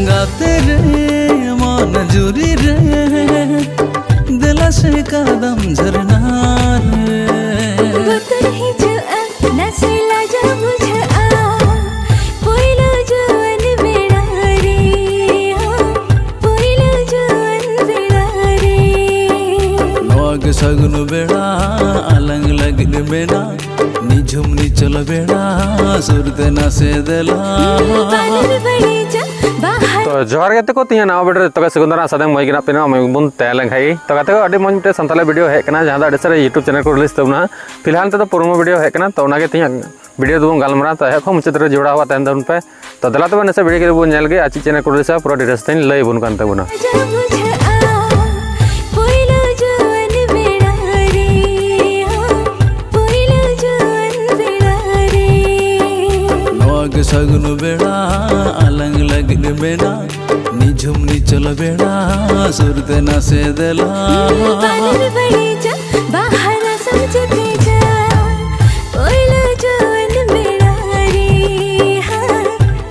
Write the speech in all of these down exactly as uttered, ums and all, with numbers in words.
ᱜᱟᱛᱮ ᱨᱮ ᱢᱚᱱ ᱡᱩᱨᱤ ᱨᱮ ᱫᱮᱞᱟ ᱥᱮ ᱠᱟᱫᱟᱢ ᱡᱷᱟᱨᱱᱟ ᱨᱮ᱾ ᱵᱚᱛᱚᱨ ᱦᱤᱡᱩᱜᱼᱟ ᱱᱟᱥᱮ ᱞᱟᱡᱟᱣ ᱵᱩᱡᱷᱟᱹᱜᱼᱟ ᱯᱳᱭᱞᱳ ᱡᱩᱣᱟᱹᱱ ᱵᱮᱲᱟ ᱨᱮ, ᱦᱳ, ᱯᱳᱭᱞᱳ ᱡᱩᱣᱟᱹᱱ ᱵᱮᱲᱟ ᱨᱮ᱾ ᱱᱚᱣᱟ ᱜᱮ ᱥᱟᱹᱜᱩᱱ ᱵᱮᱲᱟ ᱟᱞᱟᱝ ᱞᱟᱹᱜᱤᱫ ᱢᱮᱱᱟᱜ ᱱᱤᱡᱷᱩᱢ ᱱᱤᱪᱚᱞ ᱵᱮᱲᱟ ᱥᱩᱨ ᱛᱮ ᱱᱟᱥᱮ ᱫᱮᱞᱟ᱾ ᱵᱟᱱᱟᱨ ᱵᱟᱹᱲᱤᱡᱟ ᱵᱟᱦᱟ᱾ ᱛᱚ ᱡᱚᱦᱟᱨ ᱜᱟᱛᱮ ᱠᱚ, ᱛᱤᱦᱤᱧ ᱱᱟᱣᱟ ᱵᱷᱤᱰᱤᱭᱳ ᱨᱮ ᱡᱚᱛᱚ ᱜᱮ ᱥᱟᱹᱜᱩᱱ ᱫᱟᱨᱟᱢ, ᱟᱥᱟ ᱫᱟᱹᱧ ᱢᱚᱡᱽ ᱜᱮ ᱢᱮᱱᱟᱜ ᱯᱮ, ᱱᱚᱣᱟ ᱢᱚᱡᱽ ᱵᱚᱱ ᱛᱟᱦᱮᱸ ᱞᱮᱱ ᱠᱷᱟᱡ ᱜᱮ᱾ ᱛᱚ ᱜᱟᱛᱮ ᱠᱚ, ᱟᱹᱰᱤ ᱢᱚᱡᱽ ᱢᱤᱫᱴᱮᱱ ᱥᱟᱱᱛᱟᱲᱤ ᱵᱷᱤᱰᱤᱭᱳ ᱦᱮᱡ ᱠᱟᱱᱟ, ᱡᱟᱦᱟᱸ ᱫᱚ ᱟᱹᱰᱤ ᱥᱟᱨᱟ YouTube ᱪᱮᱱᱮᱞ ᱠᱚ ᱨᱤᱞᱤᱡᱽ ᱛᱟᱵᱚᱱᱟ᱾ ᱯᱷᱤᱞᱦᱟᱞ ᱱᱤᱛᱚᱜ ᱫᱚ ᱯᱨᱳᱢᱳ ᱵᱷᱤᱰᱤᱭᱳ ᱦᱮᱡ ᱠᱟᱱᱟ, ᱛᱚ ᱚᱱᱟ ᱜᱮ ᱛᱤᱦᱤᱧᱟᱜ ᱵᱷᱤᱰᱤᱭᱳ ᱫᱚᱵᱚᱱ ᱜᱟᱞᱢᱟᱨᱟᱣᱟ᱾ ᱛᱚ ᱮᱦᱚᱵ ᱠᱷᱚᱱ ᱢᱩᱪᱟᱹᱫ ᱫᱷᱟᱹᱨᱤᱡ ᱡᱚᱲᱟᱣ ᱟᱠᱟᱫ ᱛᱟᱦᱮᱱ ᱛᱟᱵᱚᱱ ᱯᱮ᱾ ᱛᱚ ᱫᱮᱞᱟ ᱛᱚᱵᱮ ᱱᱟᱥᱮ ᱵᱷᱤᱰᱤᱭᱳ ᱜᱮ ᱵᱚᱱ ᱧᱮᱞ ᱜᱮ, ᱟᱨ ᱪᱮᱫ ᱪᱮᱱᱮᱞ ᱠᱚ ᱨᱤᱞᱤᱡᱟ ᱯᱩᱨᱟᱹ ᱰᱤᱴᱮᱞᱥ ᱛᱮᱧ ᱞᱟᱹᱭ ᱟᱵᱚᱱ ᱠᱟᱱ ᱛᱟᱵᱚᱱᱟ᱾ ᱵᱩᱡᱷᱟᱹᱜᱼᱟ ᱯᱳᱭᱞᱳ ᱡᱩᱣᱟᱹᱱ ᱵᱮᱲᱟ ᱨᱮ, ᱦᱳ, ᱯᱳᱭᱞᱳ ᱡᱩᱣᱟᱹᱱ ᱵᱮᱲᱟ ᱨᱮ᱾ ᱱᱚᱣᱟ ᱜᱮ ᱥᱟᱹᱜᱩᱱ ᱵᱮᱲᱟ ᱟᱞᱟᱝ ᱞᱟᱹᱜᱤᱫ ᱢᱮᱱᱟᱜ ᱱᱤᱡᱷᱩᱢ ᱱᱤᱪᱚᱞ ᱵᱮᱲᱟ ᱥᱩᱨ ᱛᱮ ᱱᱟᱥᱮ ᱫᱮᱞᱟ᱾ ᱵᱟᱱᱟᱨ ᱵᱟᱹᱲᱤᱡᱟ ᱵᱟᱦᱟᱨᱟ ᱥᱟᱢᱡᱮᱛᱮᱡᱟ ᱯᱳᱭᱞᱳ ᱡᱩᱣᱟᱹᱱ ᱵᱮᱲᱟ ᱨᱮ, ᱦᱟ,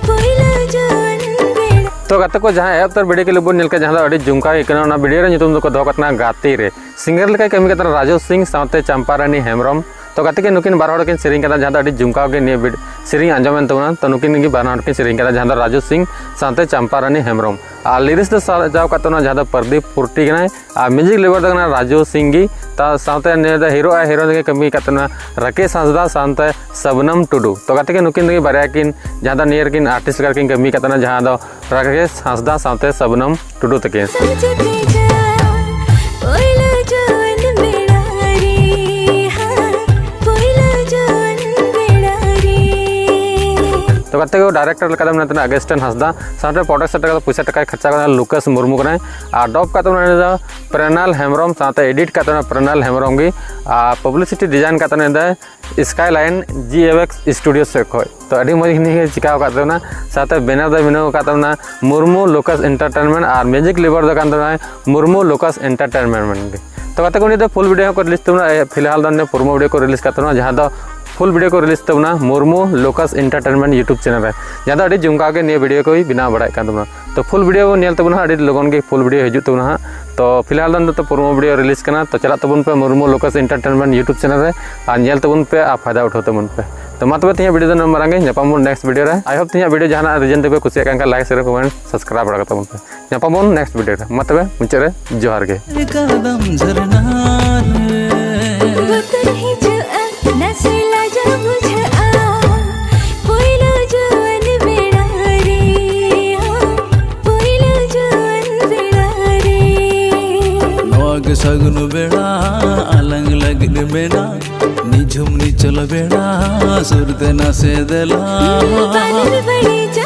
ᱯᱳᱭᱞᱳ ᱡᱩᱣᱟᱹᱱ ᱵᱮᱲᱟ᱾ ᱛᱚ ᱜᱟᱛᱮ ᱠᱚ, ᱡᱟᱦᱟᱸ ᱮᱦᱚᱵ ᱩᱛᱟᱹᱨ ᱵᱷᱤᱰᱤᱭᱳ ᱠᱞᱤᱯ ᱵᱚᱱ ᱧᱮᱞ ᱠᱮᱫ, ᱡᱟᱦᱟᱸ ᱫᱚ ᱟᱹᱰᱤ ᱡᱚᱢᱠᱟᱣ ᱜᱮ ᱠᱟᱱᱟ, ᱚᱱᱟ ᱵᱷᱤᱰᱤᱭᱳ ᱨᱮ ᱧᱩᱛᱩᱢ ᱫᱚᱠᱚ ᱫᱚᱦᱚ ᱠᱟᱜ ᱛᱟᱦᱮᱱᱟ ᱜᱟᱛᱮ ᱨᱮ᱾ ᱥᱤᱝᱜᱟᱨ ᱞᱮᱠᱟᱭ ᱠᱟᱹᱢᱤ ᱠᱟᱫ ᱛᱟᱦᱮᱱᱟ ᱨᱟᱡᱩ ᱥᱤᱝ ᱥᱟᱶᱛᱮ ᱪᱟᱢᱯᱟ ᱨᱟᱱᱤ ᱦᱮᱢᱵᱨᱚᱢ᱾ ᱛᱚ ᱜᱟᱛᱮ ᱠᱚ, ᱱᱩᱠᱤᱱ ᱵᱟᱨ ᱦᱚᱲ ᱠᱤᱱ ᱥᱮᱨᱮᱧ ᱠᱟᱫᱟ, ᱡᱟᱦᱟᱸ ᱫᱚ ᱟᱹᱰᱤ ᱡᱚᱢᱠᱟᱣ ᱜᱮ ᱱᱤᱭᱟᱹ ᱵᱷᱤᱰ-, ᱥᱮᱨᱮᱧ ᱟᱸᱡᱚᱢᱮᱱ ᱛᱟᱵᱚᱱᱟ᱾ ᱛᱚ ᱱᱩᱠᱤᱱ ᱜᱮ ᱵᱟᱱᱟ ᱦᱚᱲ ᱠᱤᱱ ᱥᱮᱨᱮᱧ ᱠᱟᱫᱟ, ᱡᱟᱦᱟᱸ ᱫᱚ ᱨᱟᱡᱩ ᱥᱤᱝ ᱥᱟᱶᱛᱮ ᱪᱟᱢᱯᱟ ᱨᱟᱱᱤ ᱦᱮᱢᱵᱨᱚᱢ᱾ ᱟᱨ ᱞᱤᱨᱤᱠᱥ ᱫᱚ ᱥᱟᱡᱟᱣ ᱠᱟᱫ ᱛᱟᱵᱚᱱᱟ, ᱡᱟᱦᱟᱸ ᱫᱚ ᱯᱨᱚᱫᱤᱯ ᱯᱩᱨᱴᱤ ᱠᱟᱱᱟᱭ᱾ ᱟᱨ ᱢᱤᱣᱡᱤᱠ ᱞᱮᱵᱟᱨ ᱫᱚ ᱠᱟᱱᱟ ᱨᱟᱡᱩ ᱥᱤᱝ ᱜᱮ᱾ ᱛᱟ ᱥᱟᱶᱛᱮ ᱱᱤᱭᱟᱹ ᱫᱚ ᱦᱤᱨᱳ ᱟᱨ ᱦᱤᱨᱳᱭᱤᱱ ᱜᱮ ᱠᱟᱹᱢᱤ ᱠᱟᱫ ᱛᱟᱵᱚᱱᱟ ᱨᱟᱠᱮᱥ ᱦᱟᱸᱥᱫᱟ ᱥᱟᱶᱛᱮ ᱥᱟᱵᱱᱟᱢ ᱴᱩᱰᱩ᱾ ᱛᱚ ᱜᱟᱛᱮ ᱠᱚ, ᱱᱩᱠᱤᱱ ᱫᱚ ᱵᱟᱨᱭᱟ ᱠᱤᱱ, ᱡᱟᱦᱟᱸ ᱫᱚ ᱱᱤᱭᱟᱹ ᱨᱮᱠᱤᱱ ᱟᱨᱴᱤᱥᱴ ᱞᱮᱠᱟ ᱠᱤᱱ ᱠᱟᱹᱢᱤ ᱠᱟᱫ ᱛᱟᱵᱚᱱᱟ, ᱡᱟᱦᱟᱸ ᱫᱚ ᱨᱟᱠᱮᱥ ᱦᱟᱸᱥᱫᱟ ᱥᱟᱶᱛᱮ ᱥᱟᱵᱱᱟᱢ ᱴᱩᱰᱩ ᱛᱟᱹᱠᱤᱱ᱾ ᱥᱟᱢᱡᱷᱮ ᱛᱮᱡᱟ, ᱯᱳᱭᱞᱳ ᱡᱩᱣᱟᱹᱱ ᱵᱮᱲᱟ ᱨᱮ, ᱦᱟ, ᱯᱳᱭᱞᱳ ᱡᱩᱣᱟᱹᱱ ᱵᱮᱲᱟ ᱨᱮ᱾ ᱛᱚ ᱜᱟᱛᱮ ᱠᱚ, ᱰᱟᱭᱨᱮᱠᱴᱚᱨ ᱞᱮᱠᱟᱛᱮ ᱢᱮᱱᱟᱭ ᱛᱟᱵᱚᱱᱟ ᱟᱜᱮᱥᱴᱤᱱ ᱦᱟᱸᱥᱫᱟ, ᱥᱟᱶᱛᱮ ᱯᱨᱚᱰᱟᱠᱥᱚᱱ ᱞᱮᱠᱟᱛᱮ ᱯᱚᱭᱥᱟ ᱴᱟᱠᱟᱭ ᱠᱷᱚᱨᱪᱟ ᱠᱟᱫᱟ ᱞᱩᱠᱟᱥ ᱢᱩᱨᱢᱩ ᱠᱟᱱᱟᱭ, ᱟᱨ ᱰᱚᱵ ᱠᱟᱫ ᱛᱟᱵᱚᱱᱟ ᱩᱱᱤ ᱫᱚ ᱯᱨᱮᱱᱟᱞ ᱦᱮᱢᱵᱨᱚᱢ, ᱥᱟᱶᱛᱮ ᱮᱰᱤᱴ ᱠᱟᱫ ᱛᱟᱵᱚᱱᱟ ᱯᱨᱮᱱᱟᱞ ᱦᱮᱢᱵᱨᱚᱢ ᱜᱮ, ᱟᱨ ᱯᱟᱵᱽᱞᱤᱥᱤᱴᱤ ᱰᱤᱡᱟᱭᱤᱱ ᱠᱟᱫ ᱛᱟᱵᱚᱱᱟ ᱩᱱᱤ ᱫᱚ ᱥᱠᱟᱭᱞᱟᱭᱤᱱ ᱡᱤ ᱮᱯᱷ ᱮᱠᱥ ᱥᱴᱩᱰᱤᱭᱳ ᱥᱮᱫ ᱠᱷᱚᱡ᱾ ᱛᱚ ᱟᱹᱰᱤ ᱢᱚᱡᱽ ᱜᱮ ᱱᱤᱭᱟᱹ ᱪᱤᱠᱟᱹᱣ ᱟᱠᱟᱫ ᱛᱟᱵᱚᱱᱟ᱾ ᱥᱟᱶᱛᱮ ᱵᱮᱱᱟᱨ ᱫᱚᱭ ᱵᱮᱱᱟᱣ ᱟᱠᱟᱫ ᱛᱟᱵᱚᱱᱟ ᱢᱩᱨᱢᱩ ᱞᱳᱠᱟᱥ ᱮᱱᱴᱟᱨᱴᱮᱱᱢᱮᱱᱴ, ᱟᱨ ᱢᱤᱣᱡᱤᱠ ᱞᱮᱵᱟᱨ ᱫᱚ ᱠᱟᱱ ᱛᱟᱵᱚᱱᱟ ᱢᱩᱨᱢᱩ ᱞᱳᱠᱟᱥ ᱮᱱᱴᱟᱨᱴᱮᱱᱢᱮᱱᱴ ᱜᱮ᱾ ᱛᱚ ᱜᱟᱛᱮ ᱠᱚ, ᱱᱤᱭᱟᱹ ᱫᱚ ᱯᱷᱩᱞ ᱵᱷᱤᱰᱤᱭᱳ ᱦᱚᱸ ᱠᱚ ᱨᱤᱞᱤᱡᱽ ᱛᱟᱵᱚᱱᱟ, ᱮ, ᱯᱷᱤᱞᱦᱟᱞ ᱫᱚ ᱱᱤᱭᱟᱹ ᱯᱨᱳᱢᱳ ᱵᱷᱤᱰᱤᱭᱳ ᱠᱚ ᱨᱤᱞᱤᱡᱽ ᱠᱟᱜ ᱛᱟᱵᱚᱱᱟ, ᱡᱟᱦᱟᱸ ᱫᱚ ᱯᱷᱩᱞ ᱵᱷᱤᱰᱤᱭᱳ ᱠᱚ ᱨᱤᱞᱤᱡᱽ ᱛᱟᱵᱚᱱᱟ ᱢᱩᱨᱢᱩ ᱞᱳᱠᱟᱥ ᱮᱱᱴᱟᱨᱴᱮᱱᱢᱮᱱᱴ ᱭᱩᱴᱩᱵᱽ ᱪᱮᱱᱮᱞ ᱨᱮ, ᱡᱟᱦᱟᱸ ᱫᱚ ᱟᱹᱰᱤ ᱡᱚᱢᱠᱟᱣ ᱜᱮ ᱱᱤᱭᱟᱹ ᱵᱷᱤᱰᱤᱭᱳ ᱠᱚᱭ ᱵᱮᱱᱟᱣ ᱵᱟᱲᱟᱭᱮᱫ ᱠᱟᱱ ᱛᱟᱵᱚᱱᱟ᱾ ᱛᱚ ᱯᱷᱩᱞ ᱵᱷᱤᱰᱤᱭᱳ ᱵᱚᱱ ᱧᱮᱞ ᱛᱟᱵᱚᱱᱟ ᱦᱟᱸᱜ, ᱟᱹᱰᱤ ᱞᱚᱜᱚᱱ ᱜᱮ ᱯᱷᱩᱞ ᱵᱷᱤᱰᱤᱭᱳ ᱦᱤᱡᱩᱜ ᱛᱟᱵᱚᱱᱟ ᱦᱟᱸᱜ᱾ ᱛᱚ ᱯᱷᱤᱞᱦᱟᱞ ᱫᱚ ᱱᱤᱛᱚᱜ ᱯᱨᱳᱢᱳ ᱵᱷᱤᱰᱤᱭᱳ ᱨᱤᱞᱤᱡᱽ ᱠᱟᱱᱟ, ᱛᱚ ᱪᱟᱞᱟᱜ ᱛᱟᱵᱚᱱ ᱯᱮ ᱢᱩᱨᱢᱩ ᱞᱳᱠᱟᱥ ᱮᱱᱴᱟᱨᱴᱮᱱᱢᱮᱱᱴ ᱭᱩᱴᱩᱵᱽ ᱪᱮᱱᱮᱞ ᱨᱮ ᱟᱨ ᱧᱮᱞ ᱛᱟᱵᱚᱱ ᱯᱮ ᱟᱨ ᱯᱷᱟᱭᱫᱟ ᱩᱴᱷᱟᱹᱣ ᱛᱟᱵᱚᱱ ᱯᱮ᱾ ᱛᱚ ᱢᱟ ᱛᱚᱵᱮ ᱛᱮᱦᱮᱧᱟᱜ ᱵᱷᱤᱰᱤᱭᱳ ᱫᱚ ᱱᱚᱰᱮ ᱢᱟᱨᱟᱝ ᱜᱮ, ᱧᱟᱯᱟᱢ ᱵᱚᱱ ᱱᱮᱠᱥᱴ ᱵᱷᱤᱰᱤᱭᱳ ᱨᱮ᱾ ᱟᱭ ᱦᱳᱯ ᱛᱮᱦᱮᱧᱟᱜ ᱵᱷᱤᱰᱤᱭᱳ ᱡᱟᱦᱟᱱᱟᱜ ᱨᱤᱡᱮᱱ ᱛᱮᱯᱮ ᱠᱩᱥᱤᱭᱟᱜ ᱠᱟᱱ ᱠᱷᱟᱱ ᱞᱟᱭᱤᱠ, ᱥᱮᱭᱟᱨ, ᱠᱚᱢᱮᱱᱴ, ᱥᱟᱵᱥᱠᱨᱟᱭᱤᱵ ᱵᱟᱲᱟ ᱠᱟᱛᱟ ᱵᱚᱱ ᱯᱮ᱾ ᱧᱟᱯᱟᱢ ᱵᱚᱱ ᱱᱮᱠᱥᱴ ᱵᱷᱤᱰᱤᱭᱳ ᱨᱮ᱾ ᱢᱟ ᱛᱚᱵᱮ ᱢᱩᱪᱟᱹᱫ ᱨᱮ ᱡᱚᱦᱟᱨ ᱜᱮ᱾ ᱠᱟᱫᱟᱢ ᱡᱷᱟᱨᱱᱟ ᱨᱮ᱾ ᱵᱚᱛᱚᱨ ᱦᱤᱡᱩᱜᱼᱟ, ᱱᱟᱥᱮ ᱞᱟᱡᱟᱣ ᱵᱩᱡᱷᱟᱹᱜᱼᱟ᱾ ᱯᱳᱭᱞᱳ ᱡᱩᱣᱟᱹᱱ ᱵᱮᱲᱟ ᱨᱮ, ᱯᱳᱭᱞᱳ ᱡᱩᱣᱟᱹᱱ ᱵᱮᱲᱟ ᱨᱮ᱾ ᱱᱚᱣᱟ ᱜᱮ ᱥᱟᱹᱜᱩᱱ ᱵᱮᱲᱟ, ᱟᱞᱟᱝ ᱞᱟᱹᱜᱤᱫ ᱢᱮᱱᱟᱜ ᱱᱤᱡᱷᱩᱢ ᱱᱤᱪᱚᱞ ᱵᱮᱲᱟ, ᱥᱩᱨᱛᱮ ᱱᱟᱥᱮ ᱫᱮᱞᱟ᱾ ᱵᱟᱞᱮᱨ ᱵᱟᱹᱲᱤᱡᱟ,